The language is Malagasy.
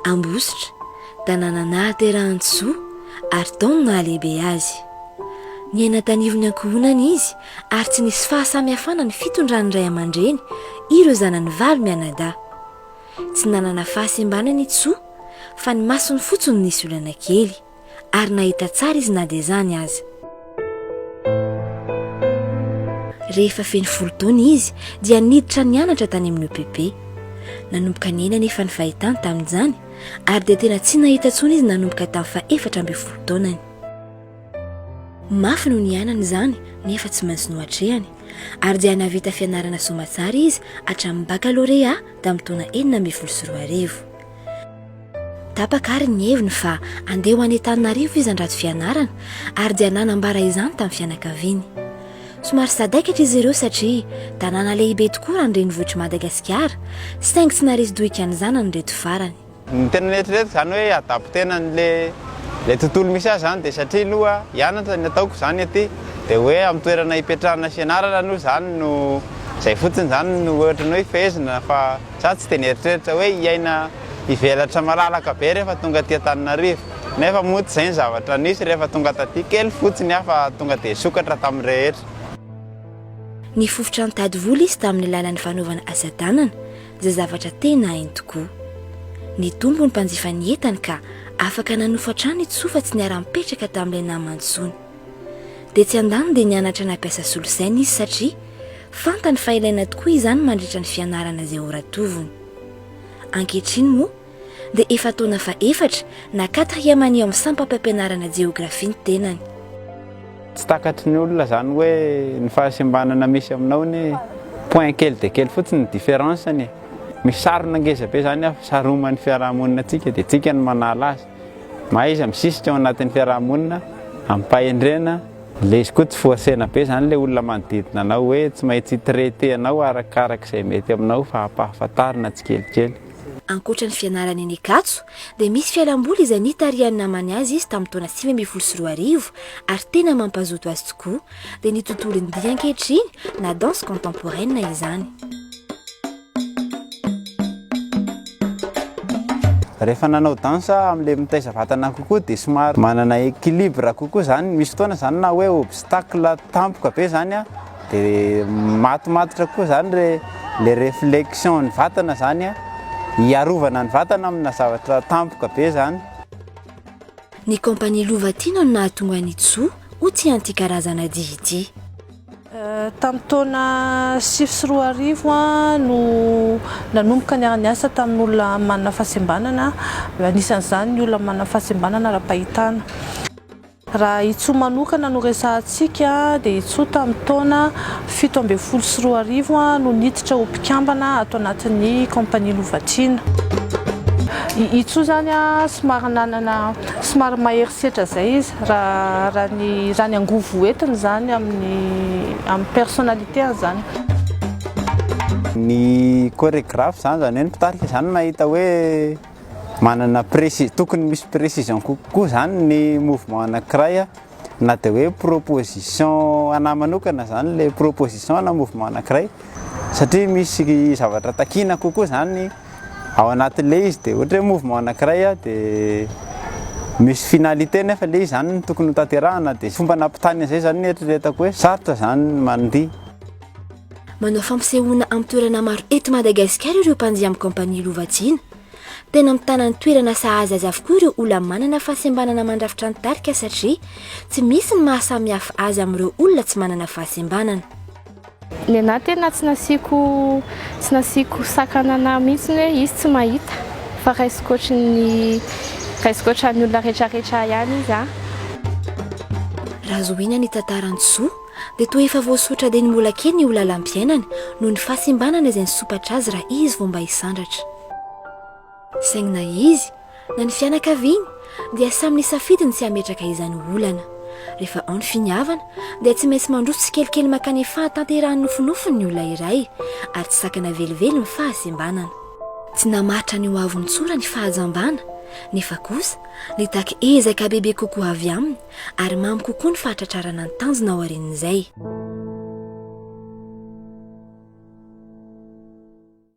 Ambositra, tanàna nahaterahan'i Tsoa ary tao no nahalehibe azy. Niaina tanivon'ny ankohonany izy ary tsy nisy fahasamihafana ny fitondran'ny ray aman-dreny ireo zanany valo mianadahy. Tsy nanana fahasembanana i Tsoa fa ny masony fotsiny no nisy olana kely. ary nahita tsara izy na dia izany aza. Rehefa feno folo taona izy dia niditra nianatra tany amin'ny EPP. Nanomboka nihena anefa ny fahitany tamin'izany ary dia tena tsy nahita intsony izy nanomboka tamin'ny fahefatra ambin'ny folo taonany. Mafy no niainany izany nefa tsy maintsy noatrehany ary dia nahavita fianarana soamatsara izy hatramin'ny bakalorea tamin'ny taona 2016. Tapaka ary ny heviny fa andeha ho any Antananarivo izy handrato fianarana ary dia nanambara izany tamin'ny fianakaviany. Somary sadaikatra izy ireo satria tanàna lehibe tokoa raha ny renivohitr'i Madagasikara saingy tsy naharesy dohika ny zanany ireto farany. Ny tena neritreretiko izany hoe hi-adapter-na an'le le tontolo misy ahy izany dia satria aloha hianatra ny ataoko izany aty dia hoe amin'ny toerana hipetrahana sy hianarana aloha izany no izay fotsiny izany no ohatran'ny hoe fehezina fa Za tsy dia nieritreritra hoe hiaina hivelatra malalaka be rehefa tonga aty Antananarivo. Nefa moa tsy izay ny zavatra nisy rehefa tonga taty, kely fotsiny aho fa tonga dia sokatra tamin'ny rehetra. Nifofotra nitady vola izy tamin'ny alalan'ny fanaovana asa tanana, izay zavatra tena hainy tokoa. Nitombo ny mpanjifa ny entany ka afaka nanofa trano i Tsoa fa tsy niara-nipetraka tamin'ilay namany intsony. Tetsy andaniny dia nianatra nampiasa solosaina izy satria fantany fa ilaina tokoa izany mandritra ny fianarana izay horatoviny. Ankehitriny moa dia efa taona fahefatra na quatrième année ao amin'ny sampam-pampianarana jeografia ny tenany. Tsy takatry ny olona izany hoe ny fahasembanana misy aminao anie point kely dia kely fotsiny ny différence-ny e. Misy sarona ngeza be izany saroman'ny fiarahamonina antsika dia tsika no manala azy. Mahaiza misisika ao anatin'ny fiaraha-monina amim-pahendrena, ilay izy koa tsy forcer-na be izany ilay olona manodidina anao hoe tsy maintsy hi-traiter anao arakaraka izay mety aminao fa ampahafantarina tsikelikely. Ankoatra ny fianarany eny Ankatso dia misy fialamboly izay nitarihan'ny namany azy izy tamin'ny taona 2019 ary tena mampazoto azy tokoa dia ny tontolon'ny dihy ankehitriny na danse contemporaine izany. Rehefa nanao danse aho amin'ilay mitaiza vatana kokoa dia somary manana équilibre kokoa zany, misy fotoana zany na hoe obstacle tampoka be zany an, dia matomatotra kokoa zany le le réflexion ny vatana zany an, hiarovana ny vatana amina zavatra tampoka be zany. Ny compagnie Lovatiana no nahatonga an'i Tsoa ho tia an'ity karazana dihy ity. Tamin'ny taona 2009 no nanomboka niara-niasa tamin'olona manana fahasembanana, anisan'izany ny olona manana fahasembanana ara-pahitana. Raha i Tsoa manokana no resahantsika dia i Tsoa tamin'ny taona 2017 no niditra ho mpikambana ato anatin'ny kaompania Lovatiana. I Tsoa izany somary nanana, somary mahery setra izay izy raha raha ny raha ny angovo entiny izany amin'ny amin'ny personnalité-ny izany. Ny chorégraphe izany, izany hoe ny mpitarika izany mahita hoe manana précis, tokony misy précision kokoa izany ny mouvement anankiray na dia hoe proposition anahy manokana izany ilay proposition na mouvement anankiray satria misy zavatra takiana kokoa izany ao anatin'ilay izy dia ohatra hoe mouvement anankiray dia misy finalité nefa ilay izy izany no tokony ho tanterahana dia fomba nampitany an'izay izany no eritreretako hoe sarotra izany ny mandihy. Manao fampisehoana amin'ny toerana maro eto Madagasikara ireo mpandihy amin'ny kaompania Lovatiana. Tena mitana ny toerana sahaza azy avokoa ireo olona manana fahasembanana mandrafitra ny tarika satria tsy misy ny maha samihafa azy amin'ireo olona tsy manana fahasembanana. Ny anah tena tsy nasiako tsy nasiako sakana anah mihitsy hoe izy tsy mahita fa raisiko ohatran'ny raisiko ohatran'ny olona retraretra ihany izy an. Raha zohiana ny tantaran'i Tsoa dia toa efa voasotra dieny mbola kely ny ho lalam-piainany noho ny fahasimbanana izay nisompatra azy raha izy vao mba hisandratra. Saingy na izy na ny fianakaviany dia samy nisafidy ny tsy hametraka izany ho olana. Rehefa ao ny finiavana dia tsy maintsy mandroso tsikelikely mankany fahatanterahan'ny nofinofiny ny olona iray ary tsy sakana velively ny fahasembanana. Tsy namaritra ny hoaviny tsora ny fahajambana nefa kosa nitaky ezaka bebe kokoa avy aminy ary mamy kokoa ny fahatratrarana ny tanjona aorian'izay.